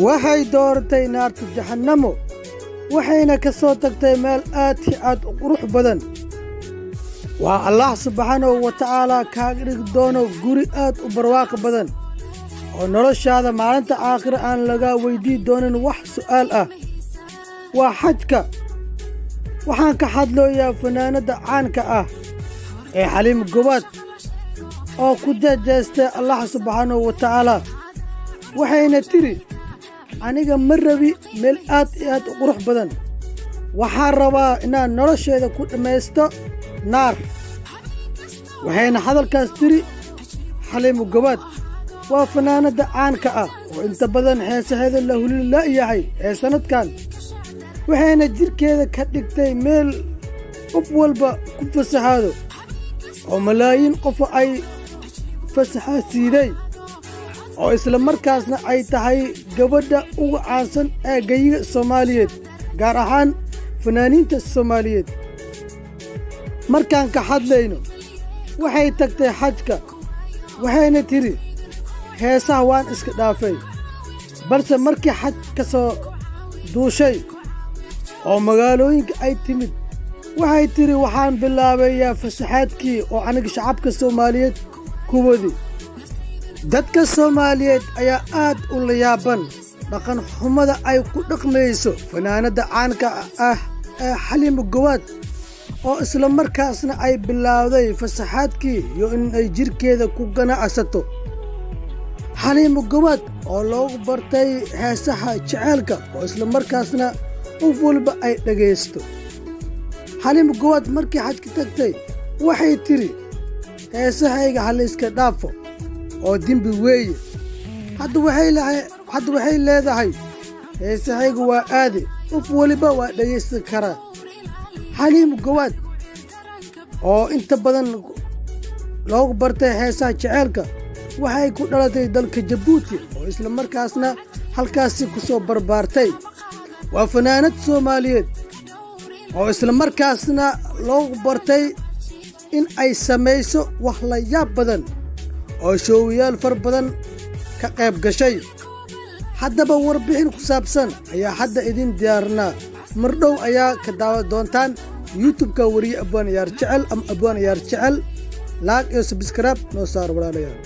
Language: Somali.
Waxay dooratay naarta Jahannamo, waxayna ka soo tagtay meel aad iyo aad u qurux badan. Waa Allah subxaanahu wa tacaalaa kaaga dhigi doono guri aad u barwaaqo badan oo noloshaada maalinta aakhira aan laga weydii doonin wax su'aal ah. Waa xajka. Waxaan ka hadlooyaa fanaanadda caanka ah ee Xaliimo Gobaad oo ku jeejeestay Allah subxaanahu wa tacaalaa, waxayna tidhi: "Aniga ma rabi meel aad iyo aad u qurux badan, waxaan rabaa inaan nolosheeda ku dhammaysto naar." Waxayna hadalkaas tidhi Xaliimo Gobaad. Waa fanaanadda caanka ah oo inta badan heesaheeda la hulila'yahay ee sannadkan, waxayna jidhkeeda ka dhigtay meel qof walba ku fasaxaado oo malaayiin qof ay fasaxasiiday, oo isla markaasna ay tahay gabadha ugu caansan ee gayiga Soomaaliyeed, gaar ahaan fanaaniinta Soomaaliyeed. Markaan ka hadlayno, waxay tagtay xajka, waxayna tidhi: "Heesaha waan iska dhaafay." Balse markii xaj ka soo duushay oo magaalooyinka ay timid, waxay tidhi: "Waxaan bilaabayaa fasaxaadkii oo aniga shacabka Soomaaliyeed ku wadi." Dadka Soomaaliyeed ayaa aad u layaaban dhaqan xumada ay ku dhaqmayso fanaanadda caanka ah ee Xaliimo Gobaad, oo isla markaasna ay bilaawday fasaxaadkii iyo in ay jidhkeeda ku ganacsato. Xaliimo Gobaad oo loogu bartay heesaha jeceelka oo isla markaasna qof walba ay dhegaysto, Xaliimo Gobaad markii xajka tagtay waxay tidhi: "Heesahayga ha layska dhaafo oo dembi weeye." Hadda waxay leedahay: "Heesahayga waa aade, qof waliba waa dhegaysan karaa." Xaliimo Gobaad oo inta badan loogu bartay heesaha jeceelka waxay ku dhalatay dalka Jabuuti oo isla markaasna halkaasi ku soo barbaartay. Waa fanaanad Soomaaliyeed oo isla markaasna loogu bartay in ay samayso wax la yaab badan oo shoowiyaal far badan ka qayb gashay. Haddaba warbixin ku saabsan ayaa hadda idin diyaarinaa. Mardhow ayaa ka daawan doontaan YouTube-ka wariye Abwaan Yaar Jecel ama Abwaan Yaar Jecel. Like iyo subscribe noo saar, walaalayaal.